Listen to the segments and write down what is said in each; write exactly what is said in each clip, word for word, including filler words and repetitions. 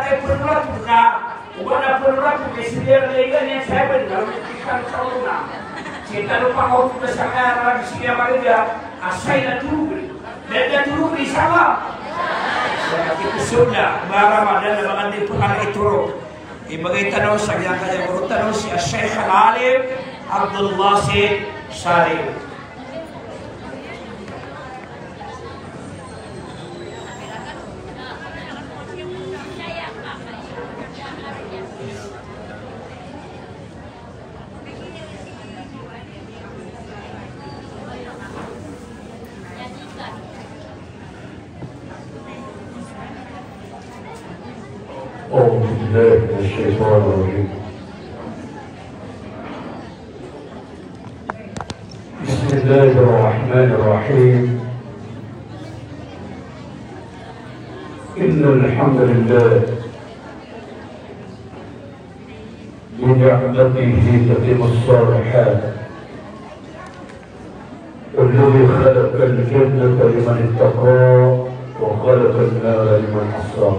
Penoraton ka, o ba na penoraton ka, sii ron a laylan iyan sa aya ba, na ron iyan kitan sa ron na. Sii tano pakaoto ka sa kaya na lagi sii a marega, asay na torogen. Na da torogen i sama. Sa kipesoda, ba Ramadan na ba ngka di pekala itoro. Ibegay tano sa giyangkaya goro tano si Sheikh Al-Alim Abdul Basit Salim. أعوذ بالله من الشيطان الرجيم. بسم الله الرحمن الرحيم. إن الحمد لله بنعمته تتم الصالحات. الذي خلق الجنة لمن اتقى وخلق النار لمن عصى.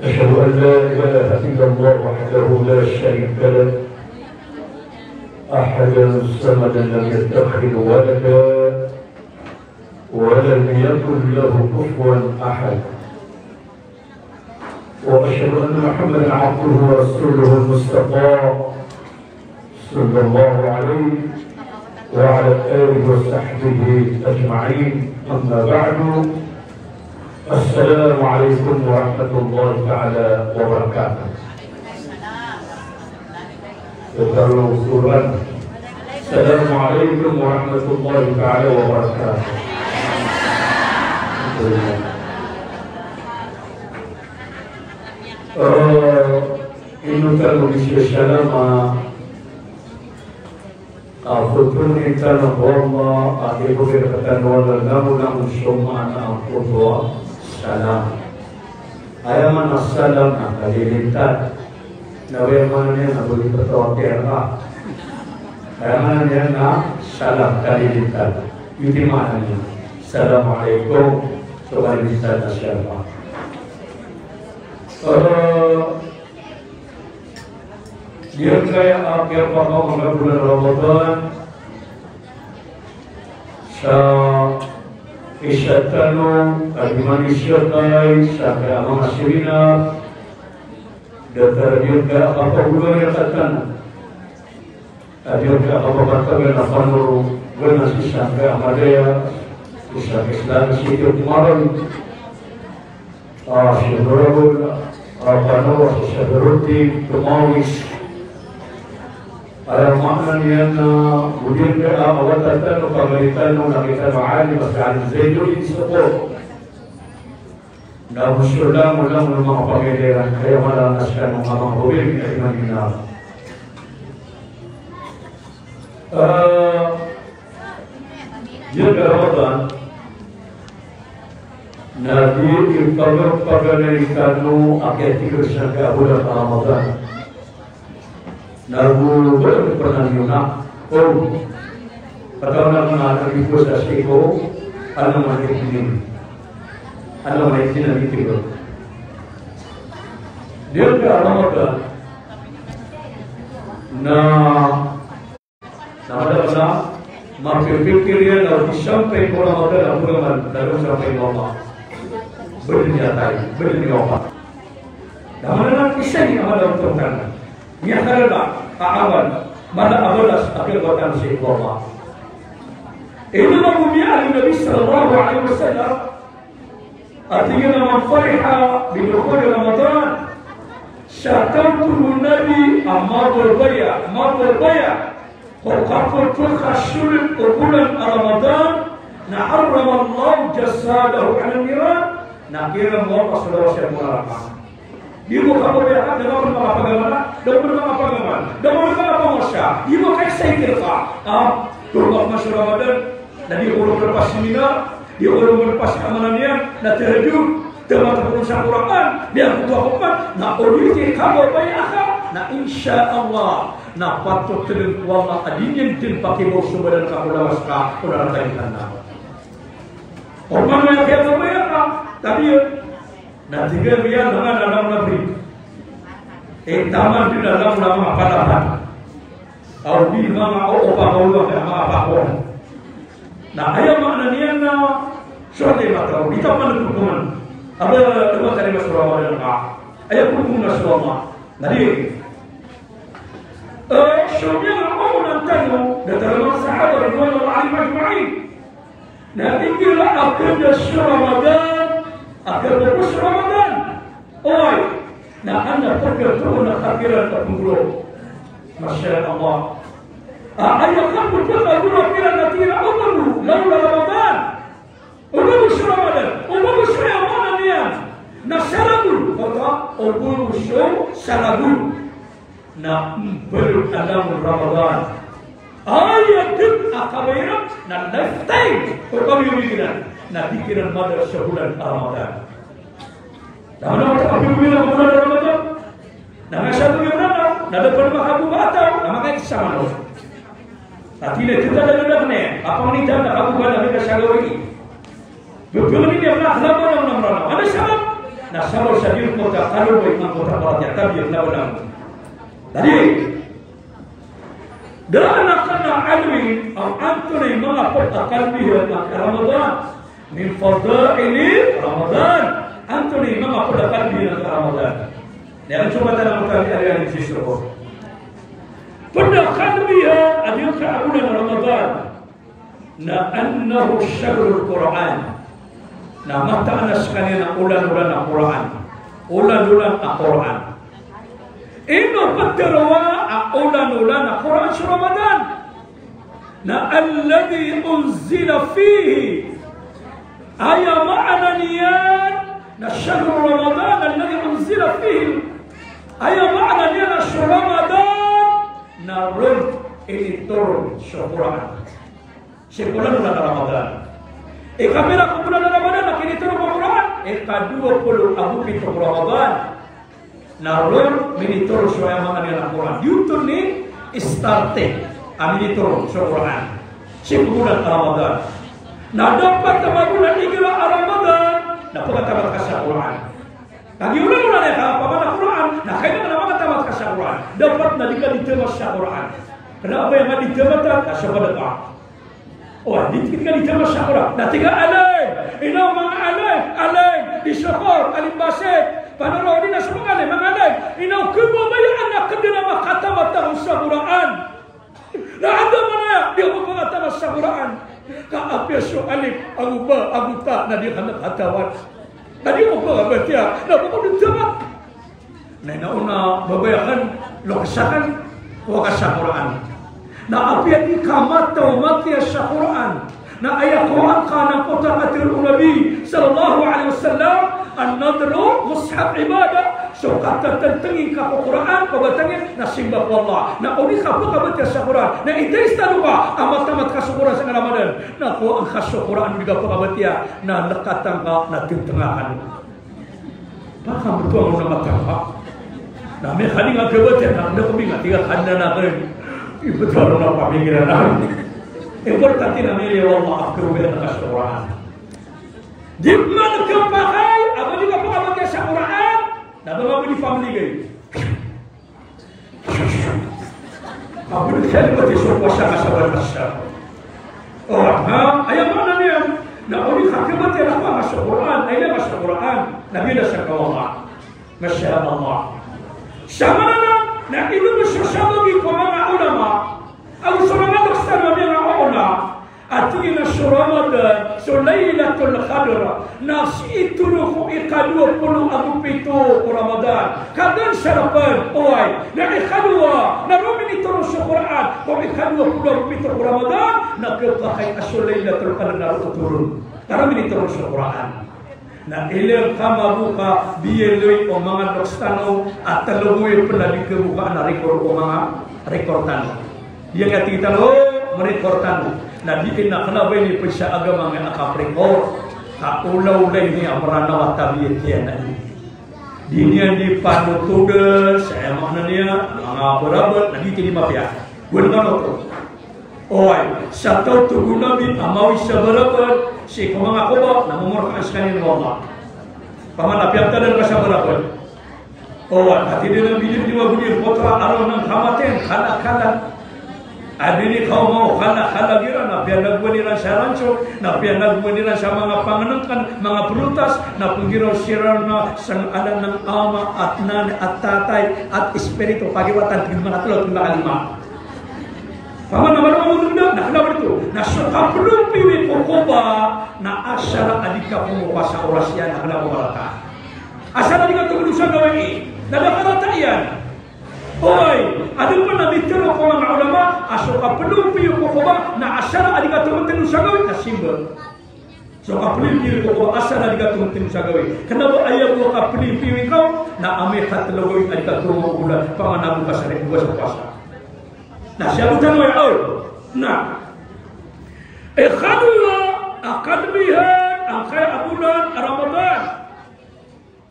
أشهد أن لا إله إلا الله وحده لا شريك له، أحدا صمدا لم يتخذ ولدا ولم يكن له كفوا أحد. وأشهد أن محمدا عبده ورسوله المصطفى صلى الله عليه وعلى آله وصحبه أجمعين. أما بعد. السلام عليكم ورحمة الله تعالى وبركاته. Totaro so Qur'an. Assalamu alaikum warahmatullahi taala wabarakatuh. Eh, ino tano di siya salama, a, photo ni tano ko Allah, a, di ko kaya tano wala namo namo so maana a photo a salam. Aya maana a salam na kalilintad. Na aya maana niyan na bo di patawatir ka. Aya maana niyan na salam, kalilintad. Iti maana niyan. Assalamu alaikum. So kalilintad na siya pa. Eh, giyangkaya a kiyapakaoma a bulan Ramadan, sa isa tano a di manosiya kai, sa kaya manga seminar, datar giyangkaya a kapagoloan iyan rktano. A giyangkaya a kapapatagan a panoro, gana sii sangkaya a madaya, sii sangkaya a Islam, sii ko Komaran. A, Sheikh Honorable, a, Panawa, Sheikh Safiruddin Tumawis. Aya maana niyan na, o giyangkaya a, a wata tano, pagari tano, na kitano alim, a si Alim Zainuddin Sokor. Na bo so langolangon o manga pagari iran, kaya mala na skano a manga pagari iran, na iman iman. A, Giyangkaya Ramadan, na di ipagpaganay tano a kiyatiger sangkaya a bulan a Ramadan. Na go ba pernah niyo na, o, pataw na ko na, na di powasa sii ko, ano man ito niyo. Ano man ito na di tiger. Giyangkaya Ramadan, na Na madakl a mapipikir iyan a o di sampay ko Ramadan a bolamal, na di sampay ko Allah. Bdn iyan tay, bdn iyan opat. Na mala na isa ini a mala a opat tano. Miyakarga a amal, mala a balas a kiyabatan sii ko Allah. Ino mambo miyaaloy o Nabi sallallahu alaihi wasallam, a tig iyan a man fariha bidukhuli Ramadan, sa taw, tig o Nabi, a mababaya, mababaya ko kapphowasa a sold o bulan a Ramadan, na harramallahu jasadahu alan niran, na kiyaharam o Allah so lawas iyan ko naraka. Di bo kapabaya ka, da ka pn makapagamal, da ka pn makapagamal, da ka pn makapowasa, di bo kaisa i tig ka, a, tolak man so Ramadan, na di ko ron melepas seminar, di ko ron melepas amalan iyan, na tahajjud, da matapos sa Qur'an, di ako to ako man, na o di ti kababaya ka, na insha Allah, na patot dn ko Allah a di niyan dn pakibaw so badan ka ko lawas ka ko naraka i Jahannam. Opama na kiyababaya ka, tabiya. Na tig iyan a langon a langon a bri. Intaman dn a langon a manga palapan. Aw di manga o, o pakaolo a manga pakowan. Na aya maana niyan na so ati mataw, di ta pn kokoman. Aba, aba tari mas Ramadan ka. Aya kokoman na so Allah. Na di. Eh, so miyanga o onan tano, da tano manga sahaba ridwanullahi alaihim ajma'in. Na igira a pd so Ramadan, a pd so Ramadan. Oway, na anda pd so Ramadan a kiran a pnggolaw. Masha Allah. A, aya kapd a pnggolaw a kiran a tig iran a oba bo, lalo na Ramadan. Oba bo so Ramadan, oba bo so aya maana niyan na saragol, oba, oba bo so saragol. Na mbaloy a langon Ramadan. Aya dn a kabaya iran na lifetime o kabaya iran na di kiran madar sa olan a Ramadan. Na mana wata a kabaya iran a olan a Ramadan? Na miyasabot iran na, na da pn makaboba a taw, na makaisa man on. Ati na tig iyan a da kna, a pangni tano na kaboba na miyasagawi. Bebelin iyan na kna ba na mranaw. Anda sabap? Na sabap sa di ko ta kalo ba iman ko ta paratiyaya, tabi iyan kna ba na. Tadi, da a kna a alwi, a antonaa i manga pd a kalbihan a Ramadan. Min fadaili Ramadan. Antonaa i manga pd a kalbihan a Ramadan. Niyan so mata na mata a alwi a sister ko. Pd a kalbihan a di ka a olan Ramadan. Na annahu shahrul Qur'an. Na mataan a skaniyan na olan-olan a Qur'an. Olan-olan a Qur'an. Ino ptharoa a olan-olan a Qur'an so Ramadan? Na alladhi unzila fihi. Aya maana niyan na shahru Ramadan alladhi unzila fihi. Aya maana niyan na so Ramadan na ron initoron so Qur'an. Sii ko olan-olan a Ramadan. Ika pira ko olan a Ramadan a kinitoron ko Qur'an? Ika dowa polo ago pito ko Ramadan. Na ron minitoron so aya maana niyan a Qur'an. Giyoto i start a minitoron so Qur'an. Sii ko olan a Ramadan. Na dapat a magonan igira a Ramadan na pkatamat ka sa Qur'an. Kagiya olan-olan iyan a kapamana Qur'an, na kailangan a makatamat ka sa Qur'an. Dapat na di ka di tamat sa Qur'an. Kna ba aya nga di tamatan, na so kadapa. O, di tig ka di tamat sa Qur'an. Na tig a alim, ino manga alim, alim, di sokor, alim basit, panoro, di na so manga alim, manga alim. Ino kababayaan a kdn a makatamat ako sa Qur'an. Na anda manaya, di ako pkatamat sa Qur'an. Ka apiya so alif, ago ba, ago ta, na di ka katawan. Na di ako pkabatiya, na ba ko di tamat. Na ino a babaya akn, loks akn, waka sa Qur'an. Na apiya di ka mataw matiya sa Qur'an. Na aya Qur'an ka na ko ta katharo o Nabi sallallahu alaihi wasallam, an-nadhru mushaf ibadah. So katatntngin ka ko Qur'an, pabatangin na simba ko Allah. Na o di ka pkabatiya sa Qur'an, na itays tano ka a matamat ka so Qur'an sangkai Ramadan. Na ko angka so Qur'an di ka pkabatiya, na lkatan ka, na tntnga kano. Baka mbtowan o na matangka. Na miyakalingag ka ba tiyan na, na ko binga, tiga ka na na ka. Ibtowan o na pamikiran na. Importante na miyaliyo o Allah a karobiyan ka so Qur'an. Di man kapakay a ba di ka pkabatiya sa Qur'an, na ba nga ba di family kayo. Kabod ka di batiya so powasa ka sa banasa. O, ha? Aya maana niyan na o di ka kabatiya na kowa ka so Qur'an, na ilay ka so Qur'an, na biyada sa kawama. Masha Allah. Sa maana na ino so sabagi ko manga ulama, ago so manga doktor na miyanga ulama, a tig iyan a so Ramadan, so Laylatul Qadr, na sii tano ko ikadowa polo ago pito ko Ramadan. Ka dn sa rk pn, oway, na ikadowa, na ron minitoron so Qur'an ko ikadowa polo ago pito ko Ramadan, na khapakay a so Laylatul Qadr na ron oto ron. Ka ron minitoron so Qur'an. Na ilay ka maboka, biyaloy o manga doks tano a talogoy pn a di kabokaan a record o manga record tano. Di nga tig tano, o, record tano. Na di kna kna ba ini pn sa agama nga a kaprecord. Ka olaolay niyan a Mranaw a tabiya tiyan na ini. Di niyan di panotodan sa aya maana niyan, manga barabad, na di tidi mapiya. Gwan kano to. Oway, sa taw tig o Nabi a mawis sa barabad sii ko manga koba na momorkaan skaniyan o Allah. Paman a piyagtadan ka sa balakol. O, a tig iyan a bidin di wa bidin, potra, araw ng kamatayan, kalakalan. A di ni kaw maw kalakalag iran, na piyanagowan iran sa rancho, na piyanagowan iran sa manga pangnngkn, manga prutas, na pnggiraw siran na sangkalan ng ama at nanay at tatay at espiritu, pagiwatan, tig iyan, manga tlo, tig iyan, manga lima. Paman a mala a manga tlo, na kna ba oto, na so kaplompiyo i kokoba, na asar a di ka kokoba sa oras iyan, na kna ba marata. Asar a di ka tomon sa gawii, na da karata iyan. Oway, adn pn a mitharo ko manga ulama a so kaplompiyo i kokoba na asar a di ka tomon sa gawii na simba. So kaplompiyo i kokoba asar a di ka tomon sa gawii. Kna ba aya bo a kaplompiyo i kaw na amay ka tlo gawii a di ka tomon ko bulan, paman a bo ka sa ri, bo ka sa powasa. Na siyabotan o aya, o. Na. Ikadwa a kalbihan angkaya a bolan a Ramadan.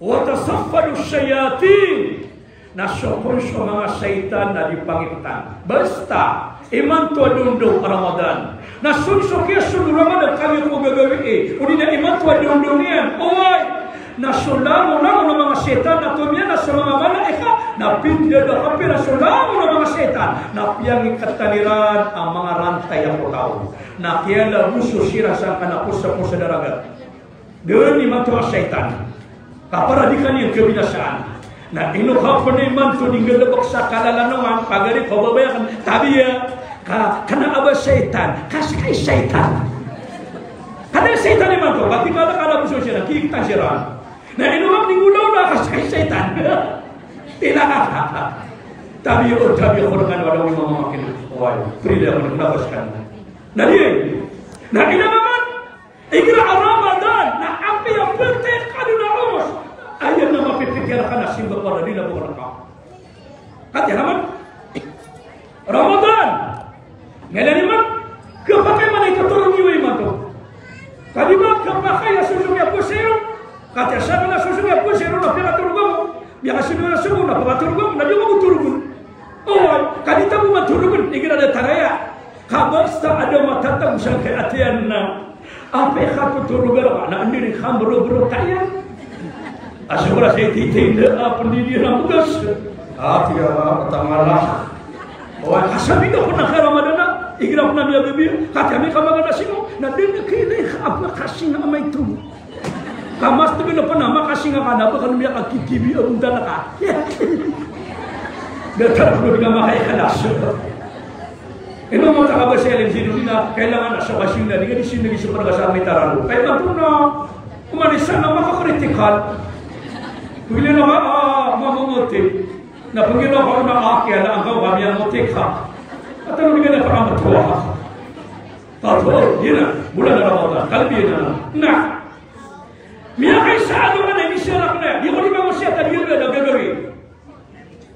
Wa tasaffadu shayatin. Na so kon so manga shaytan na di pangiptan. Basta imanto a dondo a Ramadan, na so kon so kiyasold o Ramadan ka giya ko gagawii, odi na imanto a dondo niyan. Oway. Na so langolangon a manga shaytan na tomiyan a so manga malaika na pindada kapira so langon a manga shaytan na piyangiktan iran a manga rantay a ko taw. Na kiyalaboso siran sangkanan a posa-posa daragat. Dn imanto a shaytan. Ka para di ka niyan kabinasaan. Na ino ka pn imanto di nggalbk sa kalalanongan, pagari ko babaya kan, tabiya, ka, kna a ba shaytan, ka ska i shaytan. Kna a shaytan imanto, ka di ka kalaboso siran, kiktan siran. Na ino ka pn di ngolawla, ka ska i shaytan. Ila ka, tabiya, o tabiya, ko dn kan wala o imam a makina. Oway, free da ako, na ba ska. Na di, na ino ka man, igira a Ramadan na apiya ptay ka dn a oras, aya na mapipikir ka na simba ko a di na bo ka. Kati a Ramadan. Ramadan. Ngala niyo man, kapakay man a ikatorog iyo imanto. Kadi ba kapakay a sosong iyan ko sero. Kati a sanga na sosong iyan ko sero na piyakatorog ako. Miyakasimba na sosong na piyakatorog ako. Na di ako bo torogon. Oway, kadi tabo matorogon. Igira da taraya. Ka basta a da matatago sangkai a tiyan na apiya katotoroga rka na andi ri kambrobro ka iyan. A sobra sa ititay nda a pndidi na bogas. A tiya, a tangala. Oway, ka sabi na pn a ka Ramadan na, igira pn a miyabibiya, ka tiya mi ka magana singo, na dn kailay ka a ba ka singa a maito. Ka mas tbn pn a makasinga ka na ba ka miyakakikibi a bontal ka. Datar ko di ka makaikhlas. Ino mo ta ka ba sa ilim sino di na kailangan a so kasing na di ka di sino di so pagkasal ni tarano. Kaya na po na, umalis na makakritikal. Pwede na ka, ah, mamumuti. Na pwede na ka na, ah, kaya na ang kami ang muti ka. At ano di ka na pakamatwa? Tato, yun na. Bulan na Ramadan. Kalbi na. Na. Miyakaisa a dowa na inisiyarap na. Di ko di ba mo siya tabi yun na gagawin.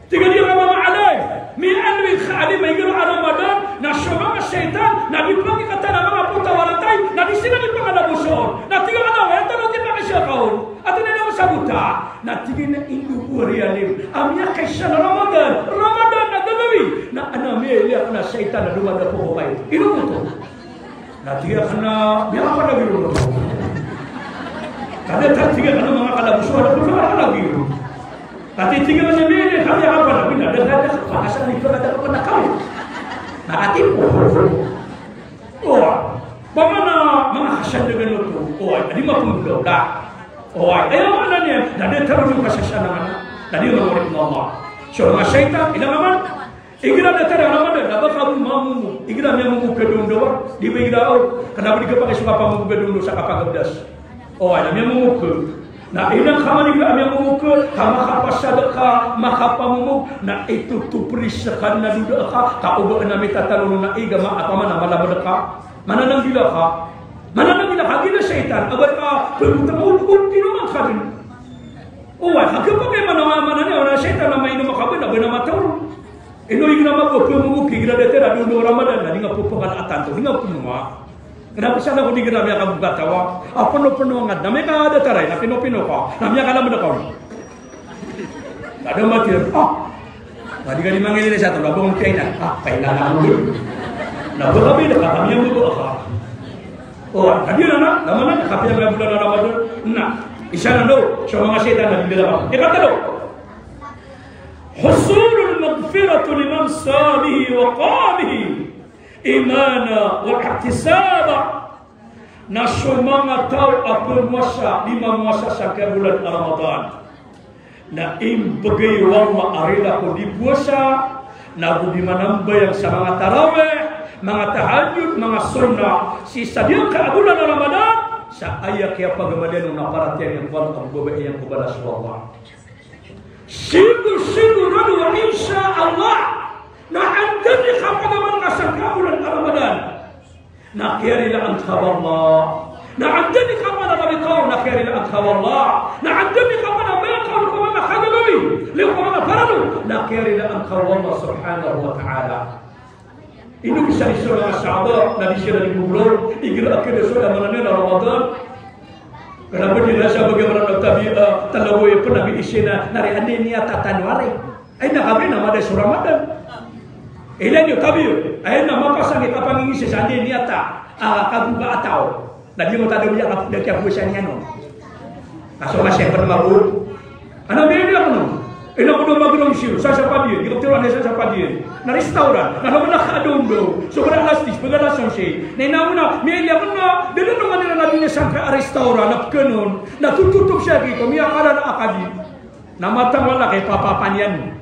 Tig iyan a mama alay, miyaaloy ka a di maigira a Ramadan, na so manga shaytan, na di pangikatan a manga pota a waratay, na di siran di pangalaboson. Na tig iyan a, aya tano di pangisa kaon. At ina na masabota. Na tig iyan a indo bo a riyalim. A miyakaisa na Ramadan, Ramadan na gagawii. Na ana miyailay a kna shaytan na dowa da ko ko kayo. Ino oto? Na tig iyan a kna, miyakapanagiro. Ka datar tig iyan a kna manga kalaboso, a da pn manga panagiro. Ka tig iyan a kna, miyakapanagiro, na da, da, da, ka, ka, ka, ka, ka, ka, na katipo. Oway. Ba mana, manga kasandagan oto. Oway, a di mapnggolaola. Oway, aya maana niyan, na datar o kasasanangan. Na di manga oripn o Allah. So, manga shaytan, ino man, igira datar a Ramadan, na ba ka bo mamomog. Igira miyamomog ka dondo a, di ba igira, o, kna ba di ka pakay so kapamomog ka dondo sa kapagabdas. O, na miyamomog ka. Na ina ka man igira miyamomog ka, ka makapasadka, makapamomog, na ito to pris ka na doda ka, ka oba na mitatalo na iga ma, apa man a malabad ka. Manananggila ka. Manananggila ka, gila shaytan. Abar ka, pagutang, o, o, di naman ka din. Oway, ka kapakay man a, mana niyan, o, na shaytan na mainom a kaban, na ba na mataw. Ino igira mabok, pamomog, igira datar a dondo Ramadan, na di nga pphakal a tanto, di nga pphakal. Kna ba sa na ko di igira miyakabok a taw a, a pno-pno nga, na miyakadatar ay, na pino-pino ka, na miyakalamd ka. Kada mati, ah, na di ka di mangilay sa to, na bang kainan, ah, kainan ako. Na ba ka bida ka, kami ang bubo ka. O, na di na, na, na mana, na kapiya nga bulan a Ramadan, na. Isa na no, so manga shaytan na di dala. Ikatlo, husulul maghfirati liman samihi wa qamihi imanan wa ihtisaban. Na so manga taw a pmowasa, di mamowasa sangkai a bolan a Ramadan, na imbgay o Allah a rila ko di powasa, na go di manambayang sa manga tarawih, manga tahajjud, manga sunnah, sii sa giyangkai a bolan a Ramadan, sa aya kiyapagamadalan on na paratiyaya niyan ko Allah, ago babaya iyan ko balas o Allah. Sigo, sigorado a insha Allah, na anda i kapagamal ka sangkai a bolan a Ramadan, na kiyarilaan ka o Allah. Na anda i kapanambayang ka, na kiyarilaan ka o Allah. Na anda i kapanambayang ka ko manga kagagawii, lagid o manga paralo, na kiyarilaan ka o Allah subhanahu wa ta'ala. Ino kisali so manga sahaba, na di siran di gogolawla, igira a kiyarilaan so manga Ramadan. Kna ba di na sa bagi a manga tabi, ah, talagoy pn a bi isina, na ri anda i niyat tano ari. Ay na kabi na mada so Ramadan. Ilay niyo kabi, ay na mapasang i kapangingisi sa anda i niyat a, ah, kagoga a taw. Na di mo tado biya ka da kiyapowasa niyan on. Kaso masi pn mago. Ana bili ako no. Ina ko do magrong siyo, sa sapadiyan, di ko tiro anda sa sapadiyan. Na restaurant, na kaman na kadondo. So bra alas diyes, pag alas onse. Na ina mo na, miyali ako na, dali no man ina na bini sangkai a restaurant, na pkanon, na tututup siya kito, miyakala na akadi. Na matang wala kay papapaniyan.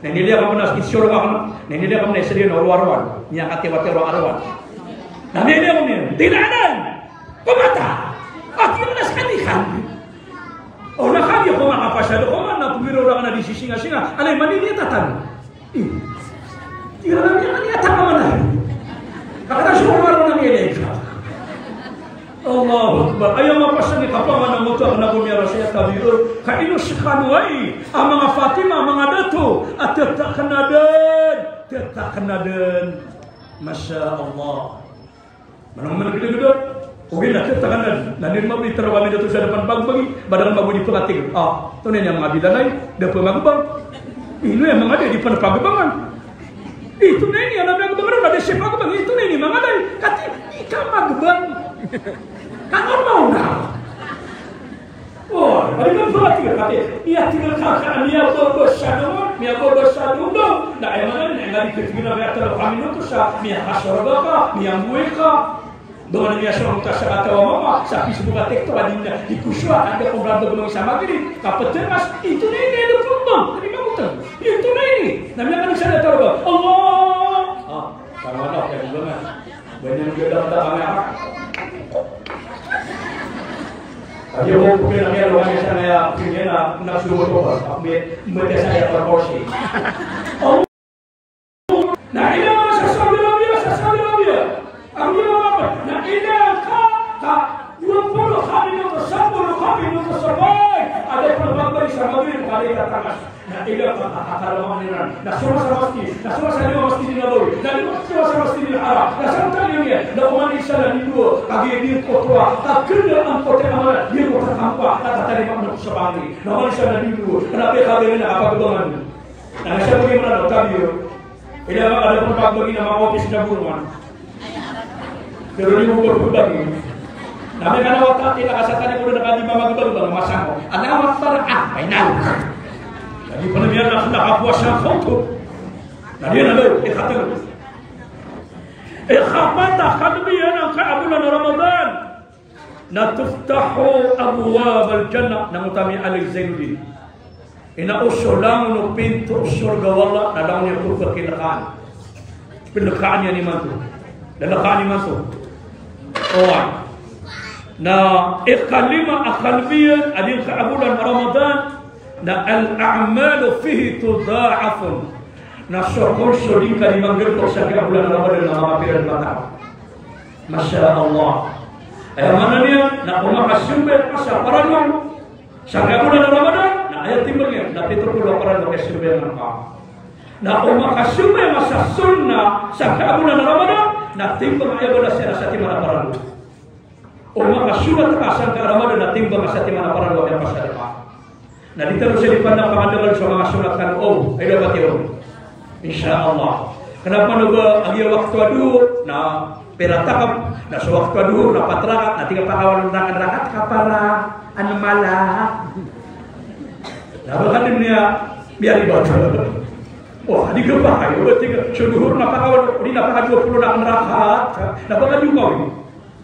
Na iniliya ka mena, isoro ka mena. Na iniliya ka mena, isiriyan o roaroan. Miyakatiwatiwa a roaroan. Na iniliya ka mena, tinaanan. Komata. Ati mena sa kanikan. O na kami ko makapasado, o man na pumiro ra ka na di sisingasinga. Alay, maniliya tatan. Ih. Tira na niyan, niyan, tama na. Kakata so Umar na niyan, eh. Allahu Akbar. Aya mapasang i kapamanamot a kna ko miyarasay a tabi'un. Ka ino skano ai a manga Fatima, manga dato a tetakna dn, tetakna dn. Masha Allah. Manang manang gdagdag. Ogaid na tatakan na, na nirma bo i taraw kami dato sa da pn pagbagi, ba da kami mago di pkatig. Ah, tonaa ini a manga bilanay, da pn magbang. Ino iya manga day di pn pagbangan. Ito na ini, ana magbang ron, na da siya pagbang, ito na ini, manga day. Kati, ika magbang. Kano mauna. O, adi ka pala tig ka, ati, iya tig ka ka, miyababasa doon, miyababasa doon. Na aya maana niyan, aya ngka di tig na miyatalo ka minuto sa, miyakasorga ka, miyamboy ka. Doon na miyasorga ka sa kataw a mama, sa Facebook at TikTok, adi na, di ko siya, anda ko brado ko nung sa Maghrib, kapatid mas, ito na ini, ito na ini, ito na ini, ito na ini. Na miyakanig sa talo ba? Allah! Ah, tama na, kaya ba na? Ba niyan ganda ka na? Adi ako po pinakita ko kami sa kaya pinakita na nagsusuko pa. Ako may, may kaya sa kaya pa ko siya. Oh. Na ina sa Saudi Arabia, sa Saudi Arabia. Ang ginawa ko, na ina ka, ka, yung puno kami ng kasabot, kami ng kasabay. Ada pala ba sa mga yun, kami tatangas. Na ila ka, kakaramakan iran. Na so masa masjid, na so masa lima Masjidin Nabawi, na lima so masa Masjidil Haram. Na sa utak niyan, na oman isa na nindo, kagiya di ko tuwa, kakenda ang kote amana, di ko tatampa, na tatalima ko sa pangli. Na oman isa na nindo, na pekabili na kapagbangan. Na siya bagi mana, tabi yun. Ila ka, ada pun pagbagi na mga office na burungan. Pero di mo pagbagbagi. Na may kanawa ta, tila ka sa tani ko na kadi mamagbag ba, mamasang ko. Ana, amat para, ah, may naw. Lagi pa na niyan na, nakapuasa ko to. Na niyan na daw, ikatlo. Ikapat a kalbiyan angkai a bulan Ramadan. Na tuftahu abwabal jannah, na ngotami Ali Zainuddin. Ina o so langon o pinto o sorga o Allah, na langon iyan ko pkilkaan. Pkilkaan iyan imanto. Lalkaan imanto. Oway. Na ikalima a kalbiyan a giyangkai a bulan Ramadan, na al-a'malu fihi tudha'afu. Na so kon so di ngka di manggalbk sangkai a bulan Ramadan na makapiran mata. Masha Allah. Aya maana niyan, na o makasambayang ka sa paralo sangkai a bulan Ramadan, na aya timbang iyan, na pito polo a paralo a kiyasambayang ka. Na o makasambayang ka sa sunnah sangkai a bulan Ramadan, na timbang aya balas iyan sa timan a paralo. O makasulat ka sangkai a Ramadan na timbang sa timan a paralo a miyakasadaka. Na di tano sa di pn na pangandaman so manga sulat kano, o, ay dapat iyan. Insha Allah. Kna pn o ba a giya wakto a dowa, na Pira takap, na so wakto a dohor na pat rakat, na tig a pakawalo rakat, rakat ka para an mala. Na ba ka dn iya miyaribat. O, di ka pakay, o, tig a so dohor na pakawalo, di na pakadowa polo na rakat, na ba ka di omawi.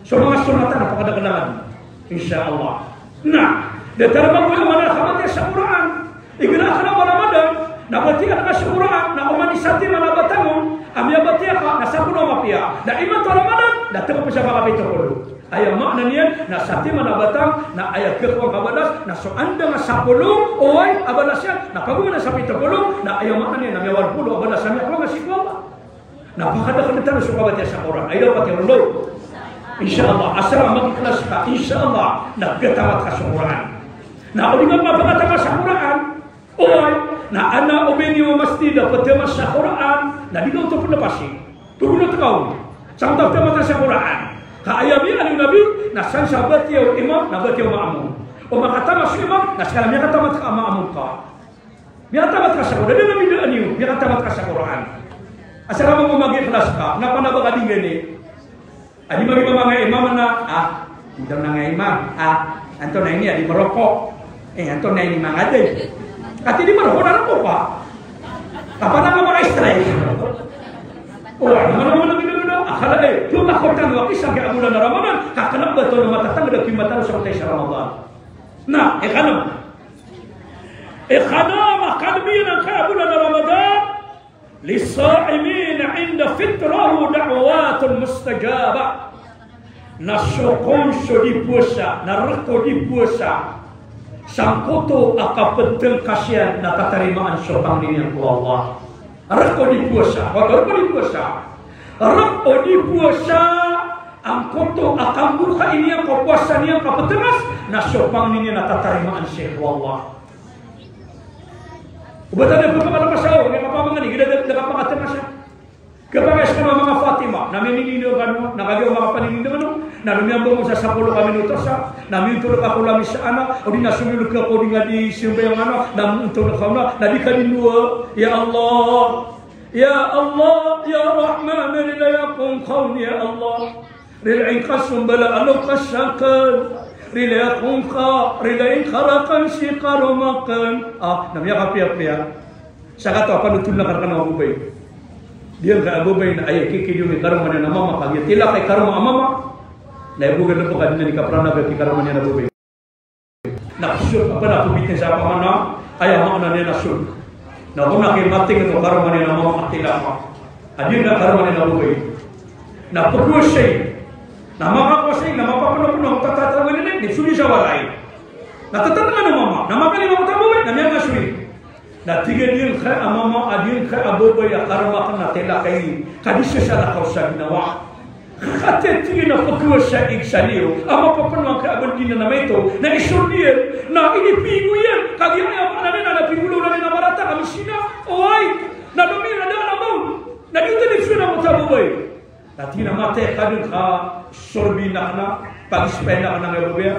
So manga sunnat na pakadakdakl, insha Allah. Na datar a ba ka mala ka matiya sa Qur'an. Igira ka na ba Ramadan, na batiya ka sa Qur'an, na oman i satiman a batang on a miyabatiya ka, na sapolo a mapiya. Na imanto a Ramadan, na tlo pn sa makapito polo. Aya maana niyan na satiman a batang, na aya khakowa ngka balas, na so anda nga sapolo, oway, a balas iyan, na pagoman sa pito polo, na aya maana niyan na miyawalo polo a balas a miyakowa nga sii ko Allah. Na pakadakdakl tano so kabatiya sa Qur'an. Ay dapat iyan, no? Insha Allah, asar a magikhlas ka, insha Allah, na khatamat ka so Qur'an. Na o di nga mapakatamat sa Qur'an, oway, na ana o ba niyo a masjid a patamat sa Qur'an, na di nga oto pn a pasi. Pagolawt ka on. Sa oto patamat sa Qur'an. Ka aya miyaaloy o Nabi, na san sa batiya o imam, na batiya o ma'mum. O makatamat so imam, na ska na miyakatamat ka a ma'mum ka. Miyatamat ka sa Qur'an, da dn a bidaan iyo, miyatamat ka sa Qur'an. Asar a mambo magikhlas ka, na pn a ba ka di ngani. Adi magi ba manga imam na, ah, antonaa nga imam, ah, antonaa ini, adi maroko. Eh, antonaa ini manga di. Ati di maroko na roko pa. Apa na nga manga istray. O, ano nga naman ang ginagawa? Akala, eh, pmakakotan o aki sa kaya bulan na Ramadan, kaknap ba ito na matatangad a kimataan sa matay sa Ramadan? Na, eh, kanam. Ikhanam a kalbiyan angkaya a bulan a Ramadan, lisaimin inda fitrahu da'watun mustajabah. Na so kon so di powasa, na rk o di powasa sangkoto a kaptngkas iyan na tatarimaan so pangni niyan ko Allah. Rk o di powasa, rk o di powasa. Rk o di powasa, angkoto a kamboka iyan ko powasa niyan kaptngas, na so pangni niyan na tatarimaan sii ko Allah. Oba tano pphakapamangni, giya da kapakatngas. Kapangni ska mambo a Fatima, na minini kano, na kagiya makapanini kano, na miyambang sa sapolo ka minuto sa, na miyotol ka ko lamis ana, o di na somiyolog ka ko di nga di sambayang ana, na miyotol ka na, na di ka di ndoa, ya Allah. Ya Allah, ya Rahman, rilai ako ngka on, ya Allah. Rilai ngka so mbala a loks akn. Rilai ako ngka, rilai ngka rakn sii karoma akn. Ah, na miyakapiyapiya. Sakataw a panothol na karkano a babay. Di angkaya babay na aya kikidi on i karoma niyan a mama, kagiya tilaka i karoma a mama. Na aya bo gana pkadnan i kapranaga i karoma niyan a babay. Na ksod, apa na pmbitn sa pamana, aya maana niyan na sod. Na ko na kimating o karoma niyan a mama a tilaka. A di na karoma niyan a babay. Na pkhowasay. Na makakowasay, na mapapnopno, tatataw iyan, na sodi sa walay. Na tatataw a mama, na makalima ko ta babay, na miyangasoy. Na tig a di angkaya a mama, a di angkaya a babay a karoma akn na tilaka ini, ka di sa salakaw sa ginawa. Ka tig iyan a pkhowasay sa liyo a mapapnopno angkaya a bandi na maito, na isod iyan, na inipigo iyan, kagiya aya maana niyan na pigolaw na marata ka misina, oway, na domiyo na da a mama on, na di oto di psona ko ta babay. Na tig iyan a matay ka dn ka sorbi na kna, pagispay na kna angkaya babay,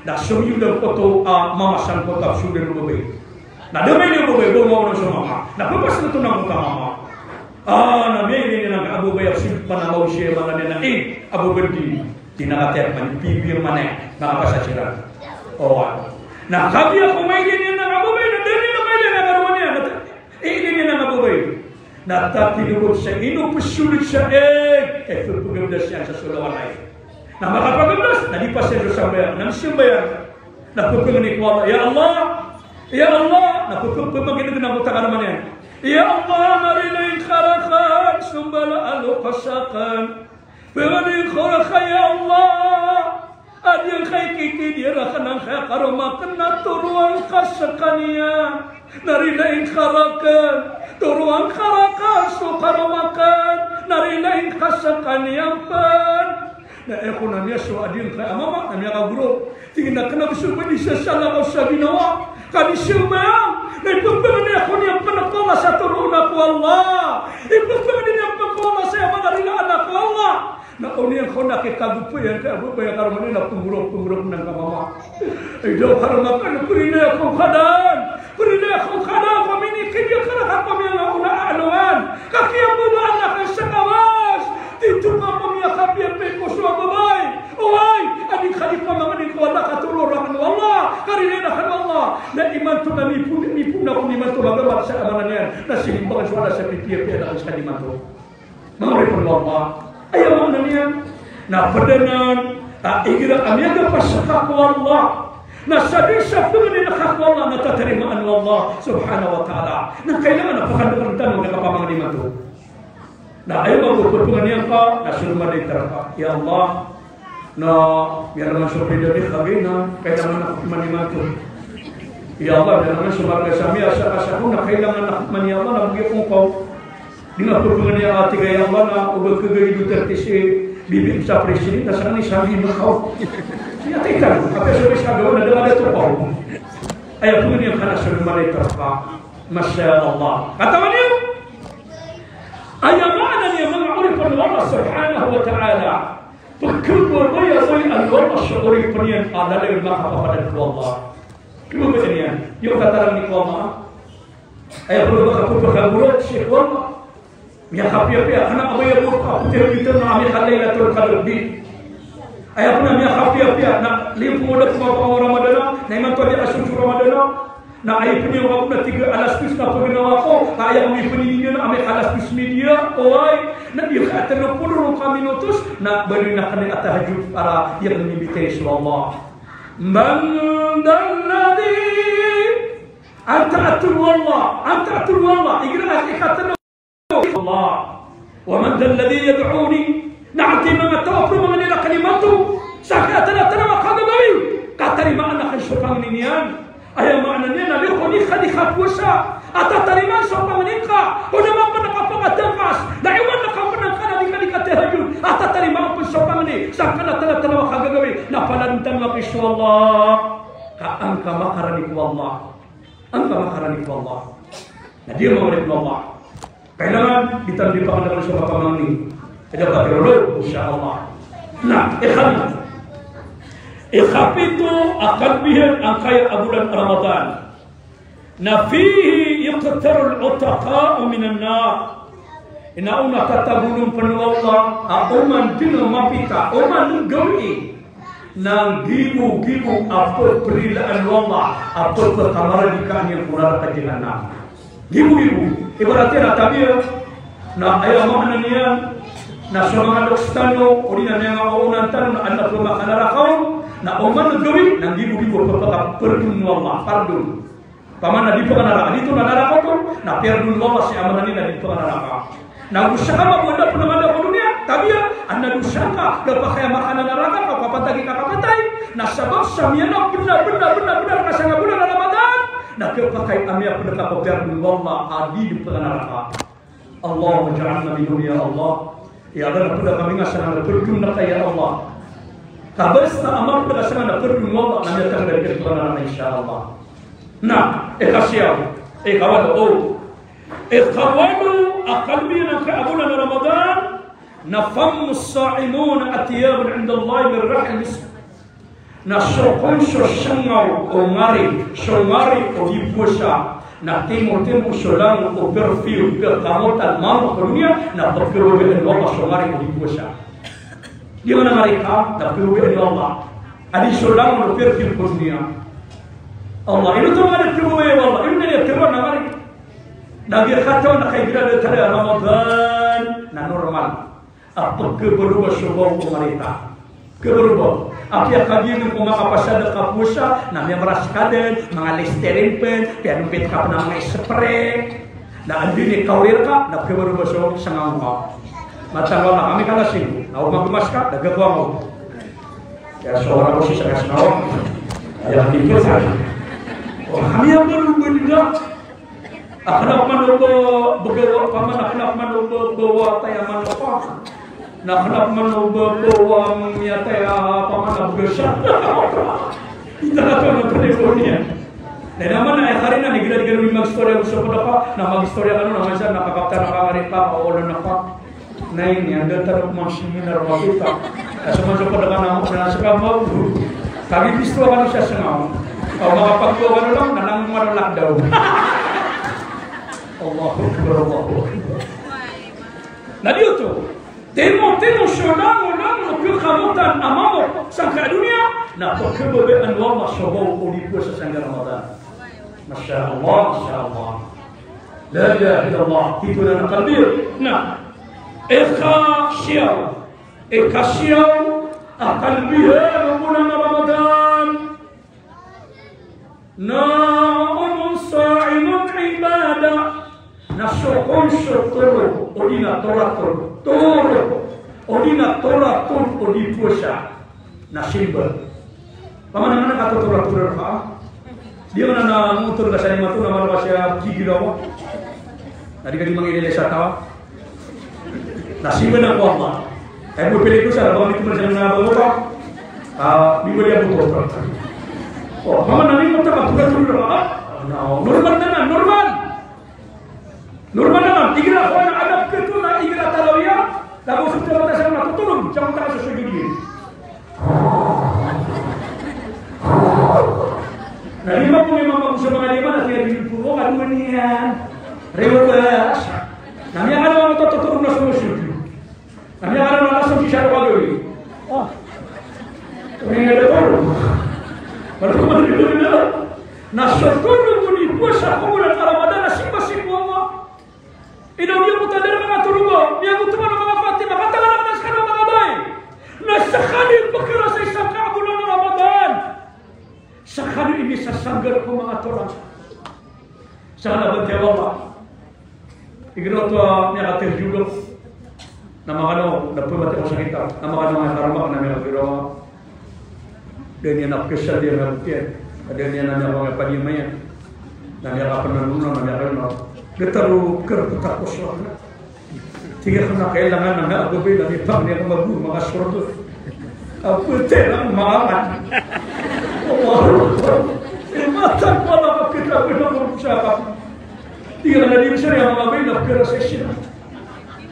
na somiyong dn koto a mama sangkoto a psodn o babay. Na da maito o babay, ba maona so mama. Na pphasn oto na koto a mama. Ah, na miyailay niyan angkaya babay a psodn pn a mawsi a maana niyan na, eh, a babay di. Di na kataya pman, pipiya man iyan, makapasa siran. Oway. Na kagiya ko mailay niyan angkaya babay, na da niyan mailay angkaya karoma niyan. Eh, ilay niyan angkaya babay. Na tatino bo sa ino psolod sa ig, eh, pphagabdas iyan sa so lawan a ig. Na makapagabdas, na di pasa iyan so sambayang, na msambayang. Na pphangni ko Allah, ya Allah, ya Allah, na pphangni ko ta karoma niyan. Ya Allah, na rilai ngka rakn so mbala a loks akn. Pangnin ko rka, ya Allah, a di angkaya kikidi rakn angkaya karoma akn na toroa ngka skaniyan. Na rilai ngka rakn, toroa ngka rakn so karoma akn, na rilai ngka skaniyan pn. Na aya kon a miyasowa a di angkaya a mama, na miyakagoro. Tig iyan a kna bo so ba di sa salakaw sa ginawa, ka di sambayang, na ipphangni ako niyan pn ko Allah sa toroon ako o Allah. Ipphangni niyan pn ko Allah sa aya manga rilaan ako o Allah. Na o niyan kon a kikagopay angkaya babay a karoma niyan na pnggorok, pnggorok angkaya mama. Ay daw karoma akn, prilaya ako ngka dn. Prilaya ako ngka dn, ko minikidi akn rka ko miyanga ona a alongan. Ka kiyabowaan akn sa kawas. Tito ka ko miyakapiya Na imanto na mipon, mipon ako imanto, magamar sa amanan iyan. Na sinimbangan so alas a pipiya-piya na ko sa imanto. Manga oripn o Allah. Aya maana niyan na pd anan a igira a miyagapa sa ka ko Allah, na sadn sa pangnin ka ko Allah na tatarimaan o Allah subhanahu wa ta'ala. Na kailangan a pakandakn tano a kapamangni imanto. Na aya maana o pangnin ka na so lomad i taraka. Ya Allah, na miyalangan so pida mi, kagina, kailangan ako man imanto. Ya Allah, miyalangan so marga sa mi, asa, asa ko na kailangan ako man, ya Allah, na bgi ako ngka. Di nga pphangni a tig a, ya Allah, na o ba kagay Duterte si bibi sa president, na skaniyan i sabi ngka. Iya, tig tano, apiya so bisa gawa na da nga da tokaw. Aya pangnin ka na so lomad i taraka. Masha Allah. Katawan iyo? Aya maana niyan, manga oripn o Allah subhanahu wa ta'ala, pkhababayaan o Allah so oripn iyan a lalayon makapapadalm ko Allah. Khababayaan iyan. Iyo katarang ni ko Allah. Aya pn o ba ka pphakagorot sii ko Allah. Miyakapiyapiya, kna a ba aya bo ka ptharoon iyan a amay ka Laylatul Qadr di. Aya pn a miyakapiyapiya, na limo da ko mapangaway Ramadan, na imanto a di a sotso Ramadan, na aya pn iyan a ba na tig a alas dos na pagnawa ko, ka aya pn iyan a amay ka alas dos media, oway, na di ka tlo polo ron ka minutos, na baloy na kna a tahajjud para iyan a mimbitay so Allah. Man dhalladhi, antaa tlo o Allah, antaa tlo o Allah, igira a ikatlo Allah. Wa man dhalladhi yad'uni. Na antaa i manga taw a pphangnin akn imanto sa kiyatanatanama kagagawii, ka tarimaan akn so pangni niyan. Aya maana niyan na liyo ko di ka di kapowasa a tatarimaan so pangni ka. O na mapn ka pkatangkas, na iwan ka pn angkanan di ka di katahajjud a tatarimaan pn so pangni sa kiyatanatanama kagagawii, na palantan ka so Allah. Ka an ka makarani ko Allah. An ka makarani ko Allah. Na di a makarani ko Allah. Kailangan di tano di pakandakn so kapamangni. Kaya ba tiro, insha Allah. Na, ikha-, ikapito a kalbihan angkaya a bolan Ramadan. Na fihi yu'taqul utaqa'u minan nar. Ino a tatagoon pn o Allah a oman dn a mapita, oman gawii na nggibogibo a pphrilaan o Allah a pphakamaradikaan iyan ko naraka Jahannam. Nggibogibo. Ibarat iyan a tabiya, na aya maana niyan na so manga loks tano, odi na manga oonan tano na adn a pmakanaraka on, na oman gawii na nggibogibo a pphaka-, pardon o Allah, pardon. Opama na di pkanaraka, di oto na naraka oto, na pardon o Allah sii a maana niyan na di pkanaraka. Na go skaniyan, ba bo da pn a mada ko doniya, tabiya, adn a dosa ka, da pakay a makananaraka ka, kapatay ka kapatay. Na sabap sa miyanao bnar, bnar, bnar, bnar ka sangka bolan a Ramadan, na khapakay a miyapd ka ko pardon o Allah a di pkanaraka. Allahumma ij'alna minhum ya Allah. Ya Allah, na pd kami nga sangka na pardon ka ya Allah. Ka basta a mapd ka sangka na pardon o Allah, na miyatanggal ka ko pkanaraka, insha Allah. Na, ikasiyaw, ikawalo, o. Ikawalo a kalbihan angkaya a bolan a Ramadan, na famus sa'imin atyabun indallahi min rihil misk. Na so kon so sngaw o ngari, so ngari o di powasa, na timotimo so langon o perfume, pkamotan mambo ko doniya, na pkhababayaan o Allah so ngari o di powasa. Di man a ngari ka, na pkhababayaan o Allah. Adi so langon o perfume ko doniya. Allah, ino oto ngari pkhababayaan o Allah, ino na di a tharoon a ngari. Na giya katawan a kay giradat a Ramadan na normal a pkhabaroba so baw o marita. Pkhabaroba. Apiya kagiya ko makapasad a kapowasa na miyamras ka dn, manga Listerine pn, piyanompit ka pn a manga spray. Na anda i kawir ka, na pkhabaroba so sngaw ka. Matanggal na kami ka lasing. Na o magmas ka, da gakowa ngka. Aya so wara ko sii sa kasngaw. Aya, di ko sa. O, kami a baroba dn. A kna pman o ba, bagawa, opama na kna pman o ba, bawa taya man o pa. Na kna pman o ba, bawa miyataya, opama na bagasa. Ita na pman o pwede ko niyan. Na naman na, eh, karina ni gila-gila ni mag-istorya ko sa pd ka, na mag-istorya kano, na mansan na kakaptan a ka ngari ka, o olo na ka. Na ini, anda tano ko magseminar, makita. Asa man so pd ka na, na sa kamaw. Kagiya bisto kano sa sngaw. Aw, makapagtuwa kano lang, na nang mano lockdown. Allahu Akbar, Allahu Akbar. Na di oto. Timo, timo so langon, langon o pkamotan a mambo sangkai a doniya, na pkhababayaan o Allah so baw o di powasa sangkai a Ramadan. Masha Allah, masha Allah. La ilaha illallah. Ito na na kalbi. Na. Ikasiyaw. Ikasiyaw a kalbi a bulan a Ramadan. Na ummun sa'imun ibadah. Na so kon so toro, odi na toratol. Toro, odi na toratol, odi powasa. Na simba. Paman a mana ka toratol ka? Di ka na motol ka sa lima to, na mana ka siya gigiraw. Na di ka di mangililay sa taw. Na simba na ko Allah. Ay mo pili ko sa, baka di ko man siya na ba? Ah, di ko di ako to. O, paman a lima to ka toratol ka? Na, normal na na, normal. Normal na man, igira ko na adap ka to na igira tarawih, na go so tiyawata sa na totolog, siya ko taka so sujud iyan. Na lima ko ni mama ko sa manga lima na tiya di ko, "Ano man iyan?" Rewa ba? Na miyakano a totolog na so sujud. Na miyakano na lason di siya ko gawii. Ah. Ini ada toro. Baru ko man di ko na. Na so toro ko di powasa ko bulan a Ramadan na simba sii ko Allah. Ino niyo ko tadar manga toroga, miyagoto man o manga Fatima, katangan a manga skano a manga bai. Na sakali pkharasay sangkai a bulan a Ramadan, sakali ini sasanggar ko manga toran. Sa na ba tiya Allah. Igira oto a miyakatiyajulok. Na makano, na pmati ko sa kitab. Na makano nga karmak na miyakagiraw. Da niyan a pkasal iyan a butiyan. Da niyan a miyakapangapadi iyan. Na miyakapnanono, na miyakapnanono. Gtaro kar ptakos na. Tig iyan a kailangan na nga a babay na mipang niyan a mago, makasorga. Apo, tera, mangakan. Allahu Akbar. Imatan ko na kapita ko na ko sa kap. Tig iyan a di siya a manga babay na pkharasay siran.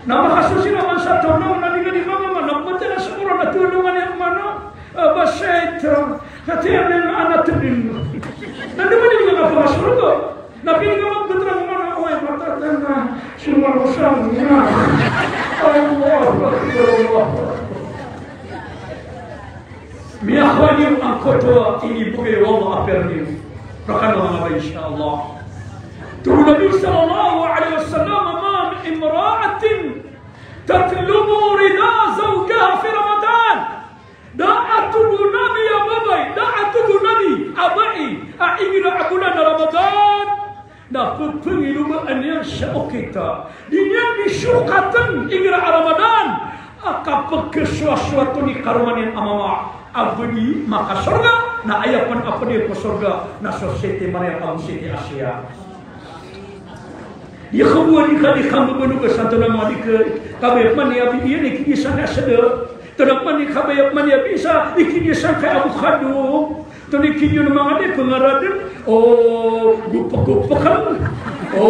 Na makasosi na man sa tolong na di na di mama na pmati na sa Quran na tulungan iyan mana. Aba shaitan. Katiya na anak tadin. Na di man di na pakasorga. Na pili ka magdodra ng mga away, matata na, sumarusang na. Allahu Akbar, Allahu Akbar. Miyakowa niyo angkoto a inibgay o Allah a permi. Rakano nga ba, insha Allah. Tig o Nabi sallallahu alaihi wasallam, "Ma min imra'atin tatlubu rida zawjiha fi Ramadan." Da a tig o Nabi a babay, da a tig o Nabi a bai, a igira a bulan a Ramadan, na pphangilobaan iyan sa okit a di niyan di sokatn igira a Ramadan a kapkhasowasowa oto i karoma niyan a mama a ba di makasorga, na aya pn a pd ko sorga na so siti Maryam ago siti Asiya. Di khabowa di ka di kambabanoga sa tana madi ka kabaya pman iyan a bi iyan i kidi sa na sda. Tana pman i kabaya pman iyan a bi sa i kidi sa ka abokado. Tana i kidi on manga di pngaradn. O gopgopgn. O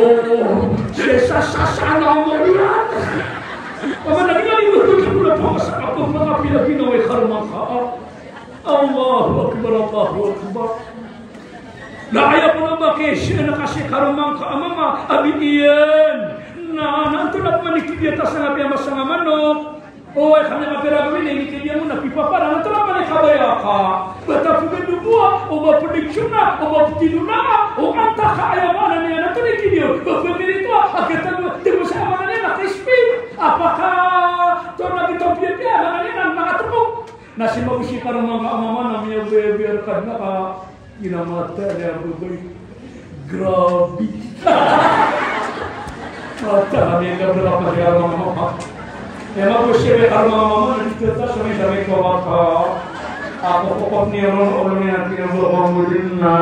sesasasana mo iyan. Pamana di ka di gopgopgn pamasa a pmangapila ginawa i karoma ngka. Allahu Akbar, Allahu Akbar. Na aya pn a ba kay sii na kasi karoma ngka a mama a bi iyan. Na, na antonaa pman i kidiya ta sanga piyamasa nga manok. O, ay kami kapira gawii na inikadiya mo na pipapara. Na antonaa pman i kabaya ka. Ba ta pgandog o, o ba pd i sona, o ba pd i lona, o antaa ka aya maana niyan na antonaa i kidiya. Ba pmirito a, a katago, tig o sa maana niyan na crispy. Apaka, to na gitaw piyapiya, maana niyan na makatmo. Na sii mago sii karoma ngka a mama na miyagoyagoya rka dn a ka ginamata niyan a babay. Grabe. Mata kami a gabra ka pn karoma ngka a mama. Aya mago sii karoma ngka a mama na di tata samay-samay ko mata. Ako ko pn iyan ron, olo niyan a kinabawa ko dn na.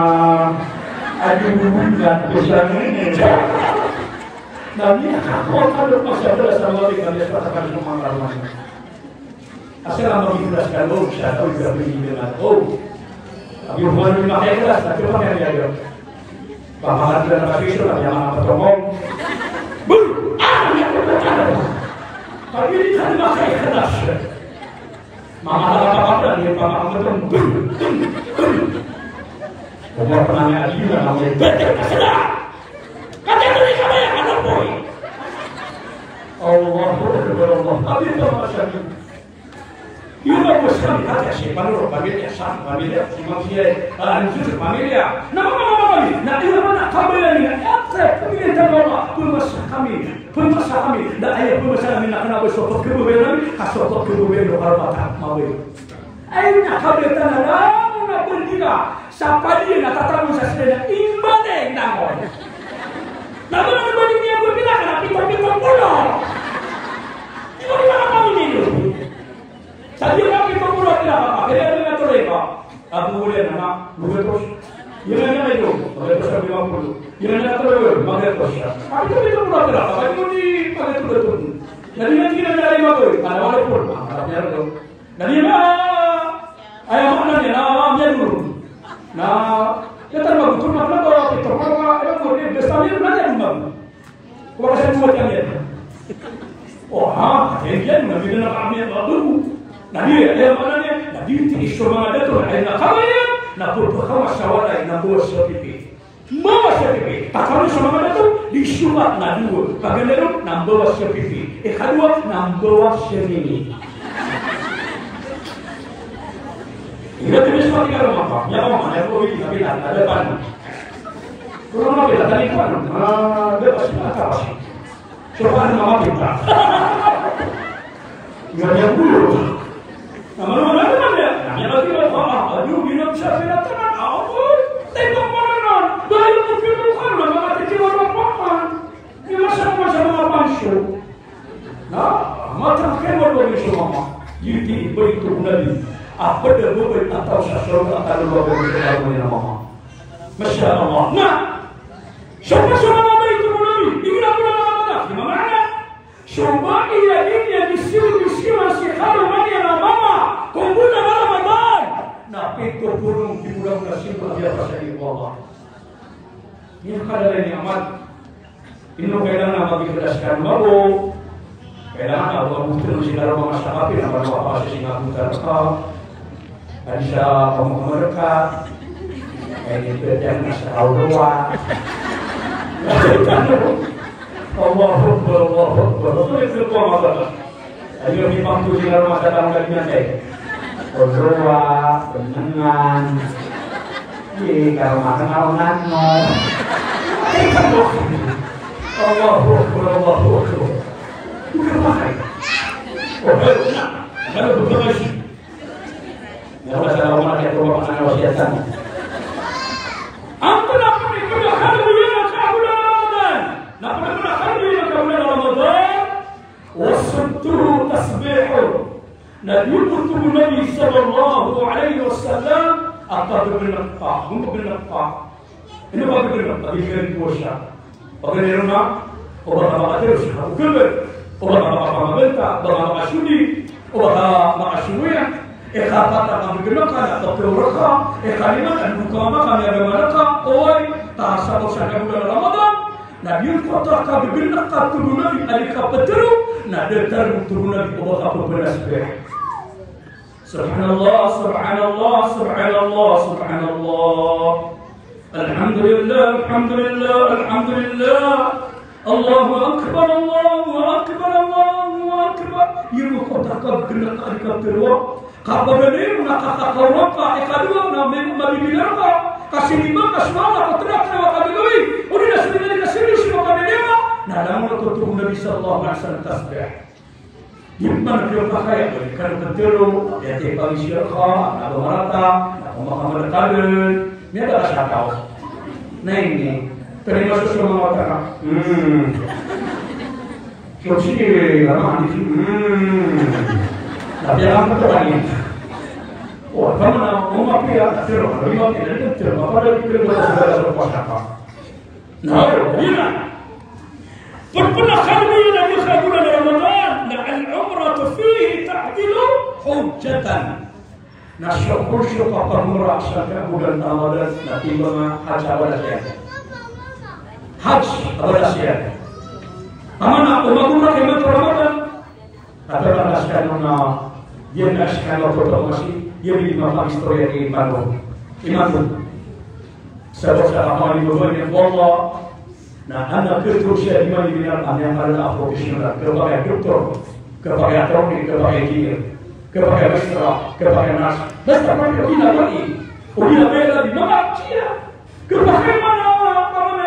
Adi bubun na ko sa ngini. Na miyakakowa ka dn masabala sa mawali kami a patakan ko manga karoma ngka. Asal a magiklas ka, o, siya ka, o, siya ka, o. Abi, o, mano makiklas, na siya ka, o. Pamakat na kasi siya, na siya makapatongkol. Bul! Ah! Abi, di ka makiklas. Mamakalakapatan, di pamakamatong. Bul! Bul! Bul! Pagkapanangay, abi, na may betek ka sila. Kaya ka rin ka ba yan? Ano po eh? Allahu Akbar, Allah. Abi, ito mga sabi. Iyo ba ko sa kami, hati a si Panuro, pamilya, sa pamilya, si Mang Siyay, ah, ano sa pamilya? Na mga mga pamilya, na iyo ba na, Kabayaan iyan, aya pamilya tano a phamasa kami, phamasa kami, na aya phamasa ami na kna ba so pkhababayaan ami, ka so pkhababayaan o karapatan a mabaya. Aya na kabayaan tano na bandira, sa padiya na tatangon sa sdn a imbali na ko. Na ba na bandira ko pila ka na pito, pito polo. Di ko di ba na kami nino? Sa di ka pito polo a pila ka, kaya na nga tuloy ka. Abu Hurairah na, magatos. Iyan na nga ito, magatos a lima polo. Iyan na nga tuloy, magatos. Abu Hurairah na, magatos. Kaya di magatos. Na di nga tingin na rin magatos. Ano, walo polo. Ang harap niya rin. Na di nga, ay, ang ano niya, na, ang yan mo. Na, kaya tayo magutom na pala, pito polo, ay, ang polo, basta niya, na yan mo. Ko ba ka sa buwat kami yan? O, ha? Kaya yan, na bigyan na kami ang bago. Na di, kaya maana niyan, na di, di so manga dato, na kaya na kami yan, na puro ka masawala, na bawas sa pipi. Bawas sa pipi. Tatanong sa manga dato, di sumat na dowa. Paganayon, na bawas sa pipi. Ikadowa, na bawas sa nini. Iba tibis pati ka rumah, Pak. Ya, Pak, ya, Pak, ini, tapi tak ada pan. Kurang lebih, tak ada pan. Ah, dia pasti tak apa sih. Coba nama kita. Nggak ada dulu. Nama lu mana mana ya? Nanya lagi lah, Pak. Aduh, minum siapa datang? Ampun. Tembak mana, non? Bayu mungkin bukan, nama kata cuma apa? Ini masa-masa apa, Pak? Na, matag kay mabaloy so mama, giyoto i bayto o Nabi a pd a babay a taw sa sorga a kalolawag iyan so karoma iyan a mama. Masha Allah. Na, so mama, so mama, bayto o Nabi, igira ko na mama na, di mama na. So mama, iya, iya, di siyo, di siyo, si karoma iyan a mama, ko bolan a Ramadan. Na pito polo di bolan na siyo, a miyapasad iyan ko Allah. Ini kadalay ni amal. Ino kailangan a magikdas kano mabo. Kailangan a mabotol si kano mama sa kapi na mano a pasi si ngabutan ka. Adi sa pamakamarka. Ay, di pwede ang nasa kauluwa. Allahu Akbar, Allahu Akbar. Allahu Akbar. Ayo, di pangkusi karo masa tamu lagi nanti. Kodrowa, benengan. Di karo makan awan ano. Allahu Akbar, Allahu Akbar. Bukan makan. Oh, ayo, na. Ayo, bukan lagi. Ya, masalah mana kita rumah pasangan wasiatan. Angka na pn i pd a kalbi iyan a kabulan a Ramadan. Na pd a kalbi iyan a kabulan a Ramadan. Wa sittuhu tasbihun. Na giyoto i tig o Nabi sallallahu alaihi wasallam a kagegeneka, gegeneka. Ino kagegeneka? Kagegeneka o powasa. Paganay ron na, o ba ka makatero sa kagegeneka, o ba ka makapamaganta, o ba ka makasodi, o ba ka makasodi. Ikapat a kagegeneka na pagkaoraka, ikalima na dowa ka mama ka miyagama ka, oway, ta sabap sa kabulan a Ramadan, Na giyangkoto a kagegeneka, tig o Nabi, a di kapetero, na datar, tig o Nabi, o ba ka pepenasbih. Subhanallah, subhanallah, subhanallah, subhanallah. Alhamdulillah, alhamdulillah, alhamdulillah. Allahu Akbar, Allahu Akbar, Allahu Akbar. Giyangkoto a kagegeneka a di kapetero. Kapaganay ron na kakakaw raka, ikadowa na may mabibinar ka, kasilima ka so Allah, ko tira-tira ka gagawii, odi na so di ka di kasiliyo so makabibinar ka, na langon oto, tig o Nabi sallallahu alaihi wasallam, tasbih. Di man a piyakakaya, odi ka na katero, aya ti pangisiya ka, na ba marata, na ba makamadakadn, miyada ka sa taw. Na ini, terima kasih sama mata ka. Hmm. So, sige, ano, ano, hmm. Tapi ang katawan niya. O, tama na, o mapiya, tiro, o mapiya, tiro, mapiya, tiro, mapiya, tiro, mapiya, tiro. Na, yun na. Pagpanakalbi na di sa bulan Ramadan, na al-umratu fihi ta'dilu hujjatan. Na so, so kapag-umrah sa kabulan Ramadan na timbang a hajj a balas iyan. Hajj a balas iyan. Amay na o mag-umrah ka imanto Ramadan. Katawan a skano na, giyanan a skano a photo masi, giya di mapag-istorya imanto. Imanto. Sabap sa kapalimbaban iyan ko Allah, Na adn a khator sii a di man iminal a miyakala a professional, khapakay a doktor, khapakay a attorney, khapakay a engineer, khapakay a registrar, khapakay a nurse. Basta pati o di na bali, o di na bela di manga siya. Khapakay man a, a, a,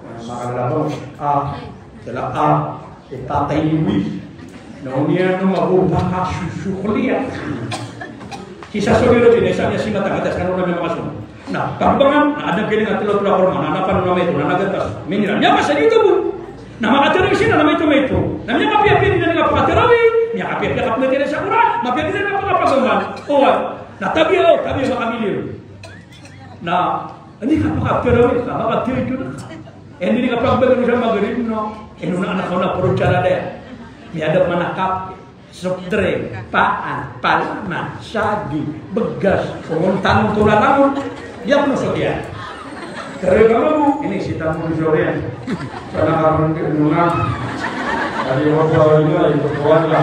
Makalalabaw. A, tala a, itatay ni wi. Na oniyan o mago baka susukuliya. Sii sa sogiro tini, sa niya sii matanggatas, kano na miyakasogo. Na pagbangan, na adn a kiling a tlo, tlo a korma, na napan o na maito, na nagatas. Minira, miyakasagito bo. Na makatarawi sii na maito-maito. Na miyakapiyapiya dn a kapakatarawi, miyakapiyapiya kapakatarawi sa Qur'an, mapiya dn a kapakapagbangan. O, na tabiya, o, tabiya makamilyon. Na, anda ka pakatarawi, ka makatarawi dn. Anda ka pakabaloy sa Maghrib, no? Ino na anak ko na puro tsalada. Miyada manakap, soft drink, paan, palaman, saging, bgas, ongon tanong to lalangon. Diyak no so diyan. Tarawi ka mago, ini si tanong so diyan. Sana ka ron di nuna. Tadi waktu awal ini, ikut kawan lah.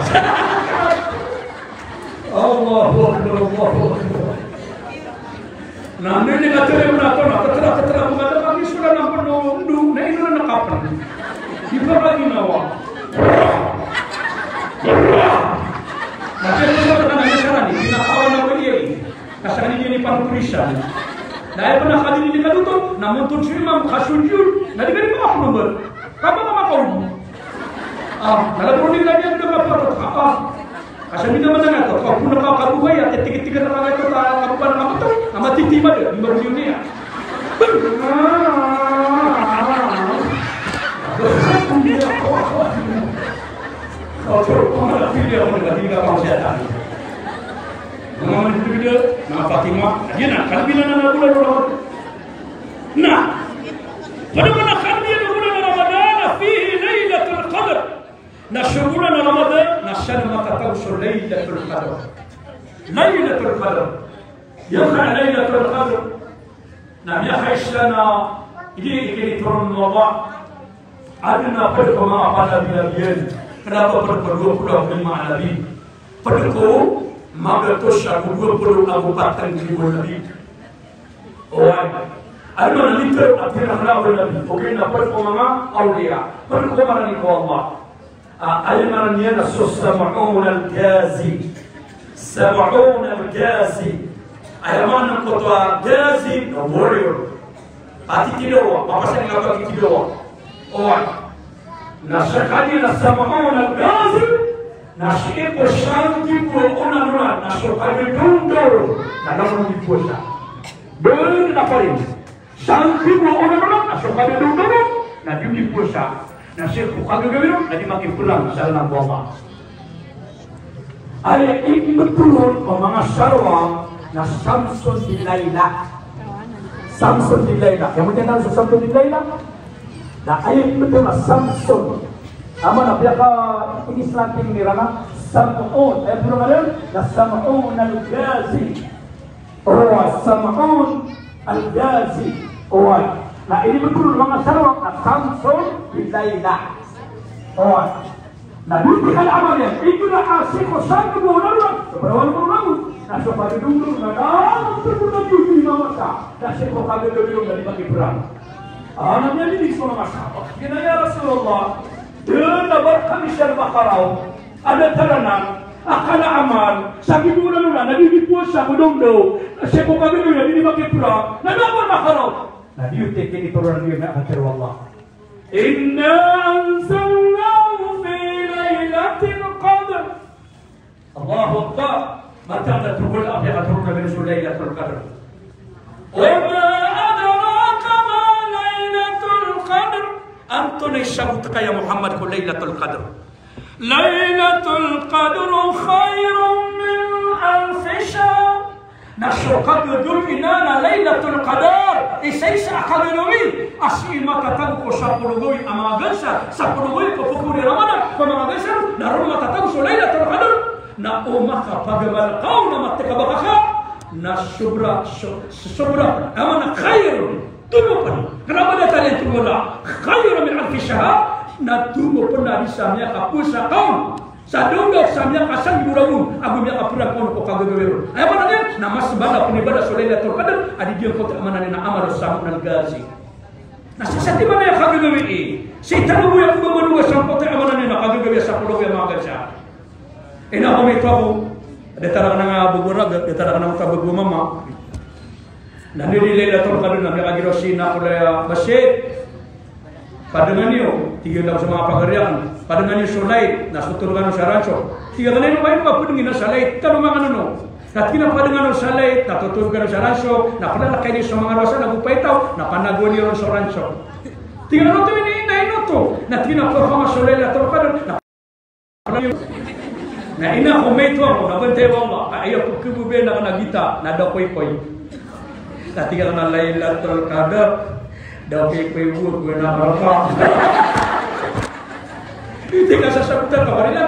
Allahu Akbar, Allahu Akbar. Na anda ini ka tarawi na to, na katara, katara, katara, kami sudah nampak no, ndu, na ino na nakapan. Di ba lagi nawa? Na kaya ko sa kanya sa kanya, pinakawan ako niya eh. Kasi kanya niya ni panutulisan. Dahil pa nakadiri di kaduto, na muntun si imam, kasujud, na di ka di makapunumbar. Kapa ka makaubo. Ah, nalabor ni lagi ang dapat parot. Ah, ah. Asal di naman na nga to, kapag puna ka kabugay, at tikitikit na nga to, ka-, kapag na nga to, na matitima din, di ba yun niya? Kapag puna ka, pili ako na hindi ka pang siyatan. Mga manipulida, mga Fatima, yan na, kalbi na na nagulan o Ramadan. Na, pada mana kalbi na nagulan o Ramadan, na fihi Laylatul Qadr. Na so bulan a Ramadan, na san a makataw so Laylatul Qadr. Laylatul Qadr. Aya maana Laylatul Qadr. Na miyakaisa na, aya initoron o Allah. Adn a pd ko manga panabi-nabian. Kna ba pd ko dowa polo ago lima a nabi. Pd ko magatos ago dowa polo ago pat a ribo a nabi. Oway. Adn a manga nabi a pd ko manga awliya. Pd ko manga nabi ko Allah. Ah, aya ngaran iyan na so Sam'un al-Ghazi. Sam'un al-Ghazi. Aya maana angkoto a Ghazi na warrior. Ati tidawa, mapasad nga ba tidawa. Oway. Na sakadi na Sam'un al-Ghazi, na sii ko sanggibo a onan-onan, na so kadodondor, na langon di powasa. Dn na parin. Sanggibo a onan-onan, na so kadodondor, na di powasa. Na sii ko kagagawii ron, na di makiprang sa lalan o Allah. Aya imbtoon o manga sarwang na Samson bin Laila. Samson bin Laila. Aya maana niyan sa Samson bin Laila? Na aya imbtoon na Samson. Aya maana, piyaka-Islam iran na Sam'un. Aya poro iran na Sam'un al-Ghazi. Oway, Sam'un al-Ghazi. Oway. Na inimbtoon o manga sarwang na Samson bin Laila. Oway. Na di kala amal iyan, igira a sii ko sanggibo a onan-onan, so barawan ko onan-onan, na so kadodondor na langon di powasa, na sii ko kagagawii ron na di makiprang. Aya maana niyan, so manga sahaba, tig iran a, "Ya Rasulullah, dn a ba rkami siran makaraw a datar anan a kala amal, sanggibo a onan-onan, na di powasa ko dongdaw, na sii ko kagagawii ron na di makiprang, na da a ba makaraw?" Na giyoto i kinitoroan iyan a katharo o Allah. Inna anzalnahu fi lailatil qadr. Allahu Akbar. Mataan a totol a piyakatoro o Nabi so Lailatul Qadr. Wa ma adraka ma Lailatul Qadr. Antonaa i sabot ka, ya Muhammad, ko Lailatul Qadr? Lailatul Qadr khairun min alfi shahr. Na so kagagawii na Lailatul Qadr, isaisa a kagagawii a sii matatago ko sapolo gawii a manga gansa, sapolo gawii ko polo a Ramadan, ko manga gansa, na roo matatago so Lailatul Qadr, na o makapagamal ka on na matekabaka ka, na sobra, so-, sobra, aya maana khair, tomo pn. Kna ba datar iyan tomo na khairun min alfi shahr, na tomo pn a di sa miyakapowasa ka on. Sa dongdaw sa miyakasanggibo ragon, ago miyakaprang ka on ko kagagawii ron. Aya maana niyan, na mas bala pn i ibadah so Lailatul Qadr a di giyangkoto a maana niyan a amal o Sam'un al-Ghazi. Na sii sa di maana niyan kagagawii, sii tano bo iyan ko ba manowa sangkoto a maana niyan a kagagawii a sapolo gawii a manga gansa. Ina ko mito ako, datar akn a bago a raga, datar akn a bago a mama. Na di Lailatul Qadr na miyakagiraw si Ina Kulaya Basit. Padngan iyo, tig iyan a so manga pagari akn. Padngan iyo so light, na so tolog kano sa rancho. Tig akn a ino ba, ino ba padngan sa light, kano manga nono. Na tig iyan a padngan iyo sa light, na totolog kano sa rancho, na plalakayn iyo so manga rosa, na go paitaw, na panagowan iyo ron so rancho. Tig iyan a oto ini, ina, ino oto. Na tig iyan a pkhaoma so Lailatul Qadr, na Na ina ko mito ako, na bantay o Allah, ka aya ko khababayaan akn a gita, na da koykoy. Na tig akn a Lailatul Qadr, da koykoy bo ko na marata. Tig a sasabotan ka, ba rin a